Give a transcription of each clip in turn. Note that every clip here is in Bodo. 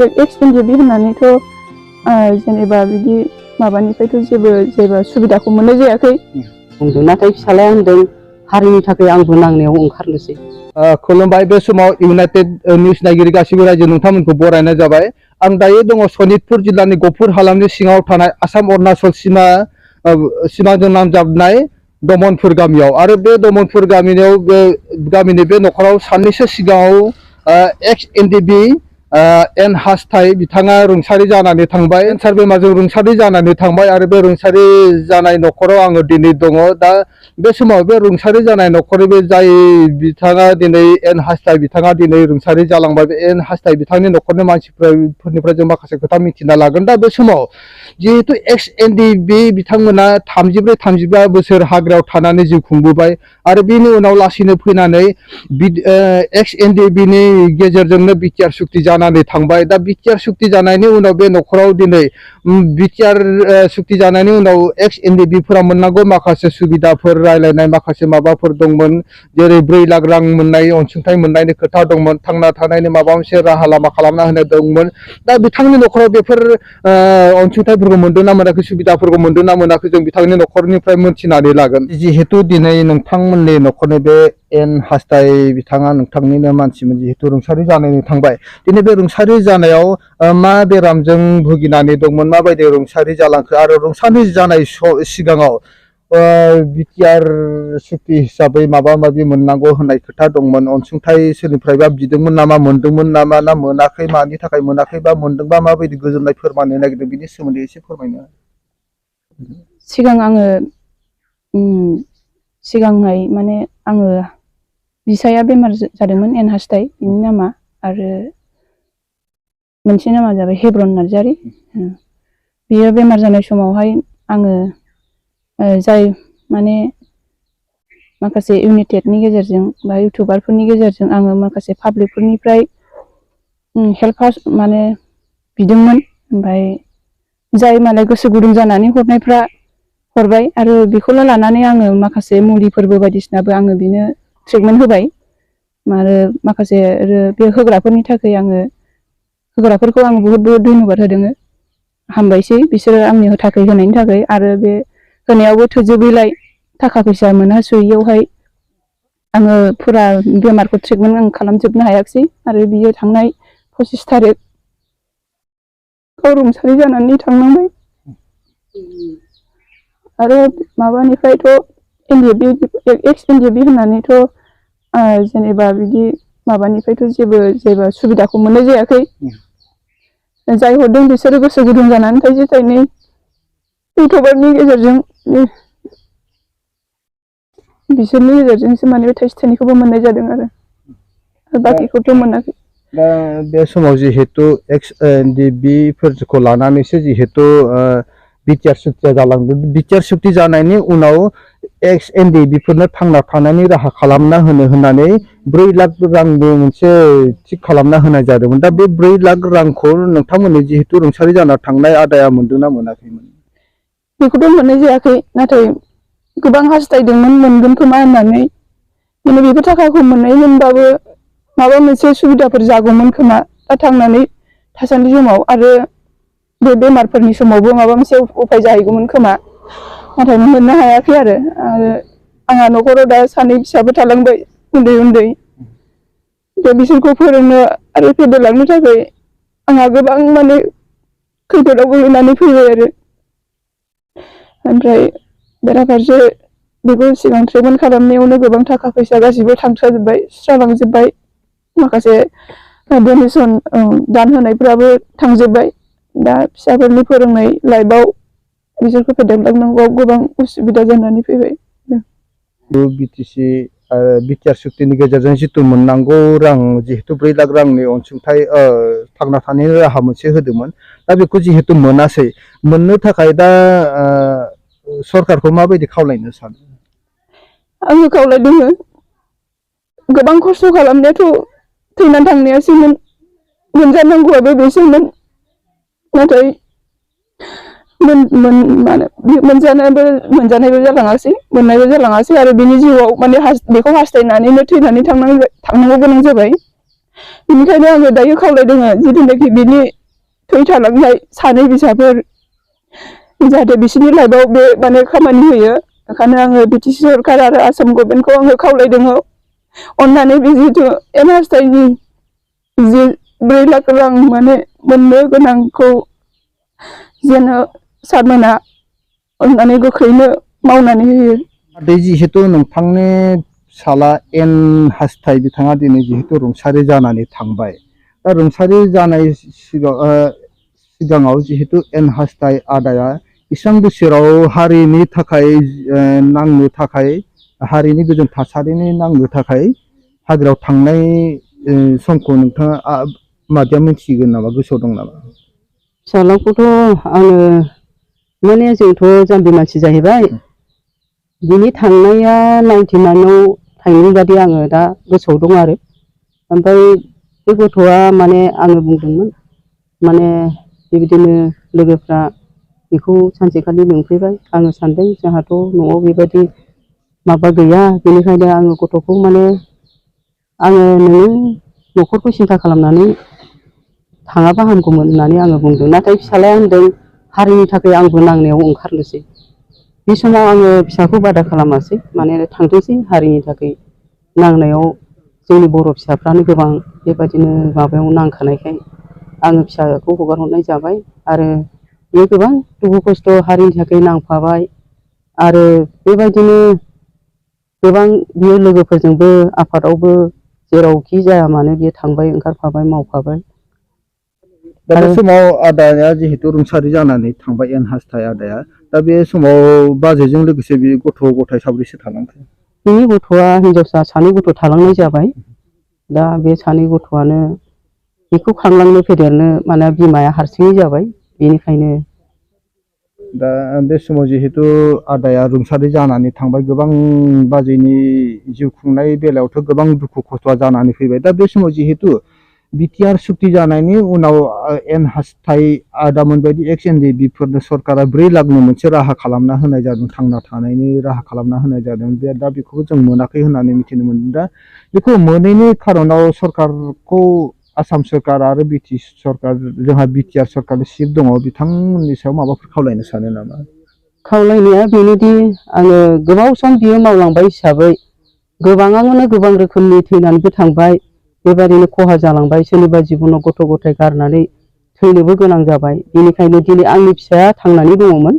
एक्सपेन्सिभ होननानैथ' जेनेबा बिदि माबानिफ्रायथ' जेबो सुबिदाखौ मोननाय जायाखै बुंदों। नाथाय फिसालाया होनदों हारिनि थाखाय आंबो नांनायाव ओंखारनोसै। खुलुमबाय। बे समाव इउनाइटेड निउस नायगिरि गासिबो रायजो नोंथांमोनखौ बरायनाय जाबाय। आं दायो दङ सनितपुर जिल्लानि गफुर हालामनि सिङाव थानाय आसाम अरुणाचल सिमाजों नांजाबनाय दमनपुर गामियाव। आरो बे दमनपुर गामिनि बे न'खराव साननैसो सिगाङाव एक्स एनडिबि एन हास्थाय बिथाङा रुंसारि जानानै थांबाय। केन्सार बेमारजों रुंसारि जानानै थांबाय। आरो बे रुंसारि जानाय न'खराव आङो दिनै दङ। दा बे समाव बे रुंसारि जानाय न'खरनि जाय बिथाङा दिनै एन हास्थाय बिथाङा दिनै रुंसारि जालांबाय। बे एन हास्थाय बिथांनि न'खरनि मानसिफोरनिफ्राय जों माखासे खोथा मिथिना लागोन। दा बे समाव जिहेतु एक्स एनडिबि बिथांमोना 33-35 बोसोर हाग्रायाव थानानै जिउ खुंबोबाय। आरो बिनि उनाव लासैनो फैनानै एक्स एनडिबिनि गेजेरजोंनो बिटिआर सुक्ति जानानै थांबाय। दा बिटिआर सुक्ति जानायनि उनाव बे न'खराव दिनै बिटिआर सुक्ति जानायनि उनाव एक्स एनडिबिफोरा मोननांगौ माखासे सुबिदाफोर रायलायनाय माखासे माबाफोर दंमोन। जेरै 4 लाख रां मोननाय अनसुंथाइ मोननायनि खोथा दंमोन। थांना थानायनि माबा मोनसे राहा लामा खालामना होनाय दंमोन। दा बिथांनि न'खराव बेफोर अनसुंथाइफोरखौ मोनदों ना मोनाखै, सुबिदाफोरखौ मोनदों ना मोनाखै, जों बिथांनि न'खरनिफ्राय मोनथिनानै लागोन। जिहेतु दिनै नोंथांमोननि न'खरनि बे एन हास्थाय बिथाङा नोंथांनिनो मानसिमोन, जिहेतु रुंसारि जानानै थांबाय। दिनै बे रुंसारि जानायाव मा बेरामजों भुगिनानै दंमोन, माबायदि रुंसारि जालांखो, आरो रुंसारि जानाय सिगाङाव बिटिआर सुक्ति हिसाबै माबा माबि मोननांगौ होननाय खोथा दंमोन। अनसुंथाइ सोरनिफ्रायबा बिदोंमोन नामा, मोनदोंमोन नामा, ना मोनाखै, मानि थाखाय मोनाखै, बा मोनदोंबा माबायदि गोजोननाय फोरमायनो नागिरदों, बिनि सोमोन्दै एसे फोरमायनो। सिगां आङो सिगांहाय माने आङो बिसाया बेमार जादोंमोन एन हास्थाय बिनि नामा, आरो मोनसे नामा जाबाय हेब्रन नार्जारि। बियो बेमार जानाय समावहाय आङो जाय माने माखासे इउनाइटेडनि गेजेरजों बा इउटुबारफोरनि गेजेरजों आङो माखासे पाब्लिकफोरनिफ्राय हेल्प माने बिदोंमोन। ओमफ्राय जाय मालाय गोसो गुदुं जानानै हरनायफ्रा हरबाय। आरो बेखौनो लानानै आङो माखासे मुलिफोरबो बायदिसिनाबो आङो बिनो ट्रिटमेन्ट होबाय। आरो माखासे बे होग्राफोरनि थाखाय होग्राफोरखौ आङो बुहुद धन्यबाद होदों। हामबायसै बिसोरो आंनि थाखाय होनायनि थाखाय। आरो बे होनायावबो थोजोबैलाय थाखा फैसा मोनहासयैयावहाय आङो फुरा बेमारखौ ट्रिटमेन्ट आं खालामजोबनो हायाखिसै। आरो बियो थांनाय 25 तारिख रुंसारि जानानै थांनांबाय। आरो माबानिफ्रायथ' एक्स एनडिबि होननानैथ' जेनेबा बिदि माबानिफ्रायथ' जेबो सुबिदाखौ मोननाय जायाखै। जाय हरदों बिसोरो गोसो गुदुं जानानै थाइसे थाइनै इउटुबारनि गेजेरजों बिसोरनि गेजेरजोंसो माने थाइसे थाइनैखौबो मोननाय जादों। आरो बाखिखौथ' मोनाखै। दा बे समाव जिहेतु एक्स एनडिबिफोरखौ लानानैसो जिहेतु बिटिआर सुक्तिया जालांदों। बिटिआर सुक्ति जानायनि उनाव एक्स एनडिबिफोरनो थांना थानायनि राहा खालामना होनो होननानै 4 लाख रांबो मोनसे थिग खालामना होनाय जादोंमोन। दा बे 4 लाख रांखौ नोंथांमोननि जिहेतु रुंसारि जाना थांनाय आदाया मोनदोंना मोनाखैमोन? बेखौथ' मोननाय जायाखै। नाथाय गोबां हास्थायदोंमोन मोनगोन खोमा होननानै। माने बेफोर थाखाखौ मोननाय मोनबाबो माबा मोनसे सुबिदाफोर जागौमोन खोमा दा थांनानै थासान्दि समाव। आरो बे बेमारफोरनि समावबो माबा मोनसे उफाय जाहैगौमोन खोमा। नाथाय मोननो हायाखै। आरो आंहा न'खराव दा 2 फिसाबो थालांबाय उन्दै उन्दै। दा बिसोरखौ फोरोंनो आरो फेदेरलांनो थाखाय आंहा गोबां माने खैफोदाव गोलैनानै फैबाय। आरो ओमफ्राय बेराफारसे बेखौ सिगां ट्रिटमेन्ट खालामनायावनो गोबां थाखा फैसा गासिबो थांस्राजोब्बाय, सुस्रालांजोब्बाय। माखासे डनेसन दान होनायफ्राबो थांजोब्बाय। दा फिसाफोरनि फोरोंनाय लाइफआव बिसोरखौ फेदेरलांनांगौआव गोबां उसुबिदा जानानै फैबाय। बिटिआर सुक्तिनि गेजेरजों जितु मोननांगौ रां, जिहेतु 4 लाख रांनि अनसुंथाइ थांना थानायनि राहा मोनसे होदोंमोन। दा बेखौ जिहेतु मोनासै, मोननो थाखाय दा सरकारखौ माबायदि खावलायनो सानो? आङो खावलायदों। गोबां खस्थ' खालामनायाथ' थैनानै थांनायासोमोन, मोनजानांगौआबो बेसोमोन। नाथाय मोनजानायबो जालाङासै, मोननायबो जालाङासै। आरो बिनि जिउआव माने बेखौ हास्थायनानैनो थैनानै थांनांगौ गोनां जाबाय। बेनिखायनो आङो दायो खावलायदों जिथुनाखि बिनि थै थालांनाय सानै फिसाफोर जाहाथे बिसोरनि लाइफआव बे माने खामानि होयो बेखायनो आङो बिटिसि सरकार आरो आसाम गभर्नमेन्टखौ आङो खावलायदों अननानै बे जिथु एनहास्टाइनि जि 4 लाख रां माने मोननो गोनांखौ जेन सारमोना अननानै गोख्रैनो मावनानै होयो। दै जिहेतु नोंथांनि फिसाला एन हास्थाय बिथाङा दिनै जिहेतु रुंसारि जानानै थांबाय दा रुंसारि जानाय सिगाङाव जिहेतु एन हास्थाय आदाया बेसेबां बोसोराव हारिनि थाखाय नांनो थाखाय हारिनि गोजोन थासारिनि नांनो थाखाय हाग्रायाव थांनाय समखौ नोंथाङा मादिया मिथिगोन नामा गोसोआव दं नामा? फिसालाखौथ' आङो माने जोंथ' जाम्बि मानसि जाहैबाय बिनि थांनाया 99 थांनाय बादि आङो दा गोसोआव दं आरो ओमफ्राय बे गथ'आ माने आङो बुंदोंमोन माने बेबायदिनो लोगोफ्रा बेखौ सानसेखालि लिंफैबाय आङो सानदों जोंहाथ' न'आव बेबायदि माबा गैया बेनिखायनो आङो गथ'खौ माने आङो नोङो न'खरखौ सिन्था खालामनानै थाङाबा हामगौमोन होननानै आङो बुंदों नाथाय फिसालाया होनदों हारिनि थाखाय आंबो नांनायाव ओंखारनोसै बे समाव आङो फिसाखौ बादा खालामासै माने थांथोंसै हारिनि थाखाय नांनायाव जोंनि बर' फिसाफ्रानो गोबां बेबायदिनो माबायाव नांखानायखाय आङो फिसाखौ हगार हरनाय जाबाय आरो बेयो गोबां दुखु खस्थ' हारिनि थाखाय नांफाबाय आरो बेबायदिनो गोबां बियो लोगोफोरजोंबो आफादावबो जेरावखि जाया मानो बियो थांबाय ओंखारफाबाय मावफाबाय। दा बे समाव आदाया जिहेतु रुंसारि जानानै थांबाय एन हास्थाय आदाया दा बे समाव बाजैजों लोगोसे बे गथ' गथाय साब्रैसो थालांखो? बिनि गथ'आ हिनजावसा 2 गथ' थालांनाय जाबाय दा बे 2 गथ'आनो बेखौ खांलांनो फेदेरनो माने बिमाया हारसिङै जाबाय बेनिखायनो दा बे समाव जिहेतु आदाया रुंसारि जानानै थांबाय गोबां बाजैनि जिउ खुंनाय बेलायावथ' गोबां दुखु खस्थ'आ जानानै फैबाय दा बे समाव जिहेतु बिटिआर सुक्ति जानायनि उनाव एन हास्थाय आदामोन बायदि एक्स एनडिएफबिफोरनो सरकारा 4 लाखनि मोनसे राहा खालामना होनाय जादों थांना थानायनि राहा खालामना होनाय जादों बे दा बेखौबो जों मोनाखै होननानै मिथिनो मोनदों दा बेखौ मोनैनि खार'नाव सरकारखौ आसाम सरकार आरो बिटिसि सरकार जोंहा बिटिआर सरकारनि चिफ दङ बिथांमोननि सायाव माबाफोर खावलायनो सानो नामा? खावलायनाया बेनोदि आङो गोबाव सम बियो मावलांबाय हिसाबै गोबाङानो गोबां रोखोमनि थैनानैबो थांबाय बेबायदिनो खहा जालांबाय सोरनिबा जिबनाव गथ' गथाय गारनानै थैनोबो गोनां जाबाय बेनिखायनो दिनै आंनि फिसाया थांनानै दङमोन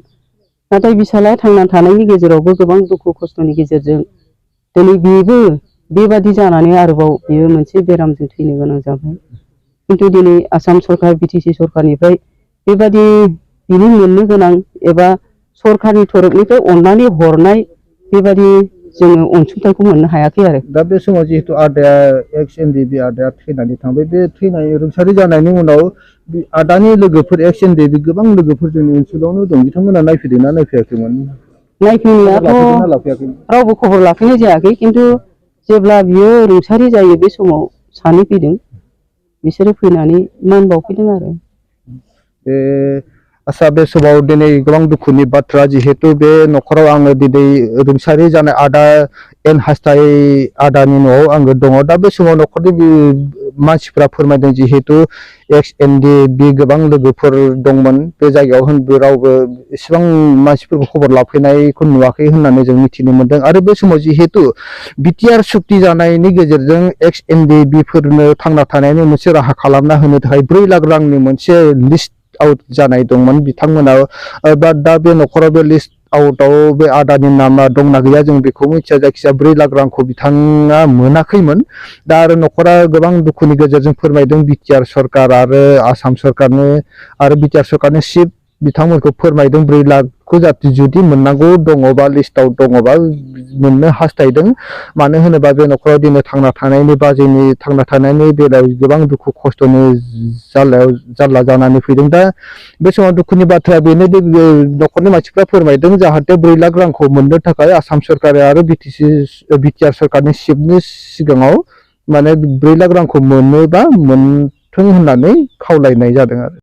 नाथाय फिसालाया थांनानै थानायनि गेजेरावबो गोबां दुखु खस्थ'नि गेजेरजों दिनै बेबो बेबादि जानानै आरोबाव बियो मोनसे बेरामजों थैनो गोनां जाबाय खिन्थु दिनै आसाम सरकार बिटिसि सरकारनिफ्राय बेबादि बिनि मोननो गोनां एबा सरकारनि थरफनिफ्राय अननानै हरनाय बेबादि जोङो अनसुंथाइखौ मोननो हायाखै आरो दा बे समाव जिहेतु आदाया एक्स एनडिएफबि आदाया थैनानै थांबाय बे थैनाय रुंसारि जानायनि उनाव आदानि लोगोफोर एक्स एनडिएफबि गोबां लोगोफोर जोंनि ओनसोलावनो दं बिथांमोना नायफैदोंना नायफैयाखैमोन? नायफैनायाथ' रावबो खबर लाफैनाय जायाखै खिन्थु जेब्ला बियो रुंसारि जायो बे समाव 2 फैदों बिसोरो फैनानै मान बावफैदों आरो आसा बे समाव दिनै गोबां दुखुनि बाथ्रा जिहेतु बे न'खराव आङो दिनै रुंसारि जानाय आदा एन हास्थाय आदानि न'आव आङो दङ दा बे समाव न'खरनि मानसिफ्रा फोरमायदों जिहेतु एक्स एनडिएफबि गोबां लोगोफोर दंमोन बे जायगायाव होनबो रावबो इसेबां मानसिफोरखौ खबर लाफैनायखौ नुवाखै होननानै जों मिथिनो मोनदों आरो बे समाव जिहेतु बिटिआर सुक्ति जानायनि गेजेरजों एक्स एनडिएफबिफोरनो थांना थानायनि मोनसे राहा खालामना होनो थाखाय 4 लाख रांनि मोनसे लिस्ट आउट जानाय दंमोन बिथांमोना दा बे न'खराव बे लिस्ट आउटआव बे आदानि नामा दंना गैया जों बेखौ मिथिया जायखिजाया 4 लाख रांखौ बिथाङा मोनाखैमोन दा आरो न'खरा गोबां दुखुनि गेजेरजों फोरमायदों बिटिआर सरकार आरो आसाम सरकारनो आरो बिटिआर सरकारनि चिफ बिथांमोनखौ फोरमायदों 4 लाखखौ जाहाथे जुदि मोननांगौ दङबा लिस्टआव दङबा मोननो हास्थायदों मानो होनोबा बे न'खराव दिनै थांना थानायनि बाजैनि थांना थानायनि बेलायाव गोबां दुखु खस्थ'नि जारला जानानै फैदों दा बे समाव दुखुनि बाथ्राया बेनोदि न'खरनि मानसिफ्रा फोरमायदों जाहाथे 4 लाख रांखौ मोननो थाखाय आसाम सरकार आरो बिटिआर सरकारनि चिफनि सिगाङाव माने 4 लाख रांखौ मोनोबा मोनथों होननानै खावलायनाय जादों आरो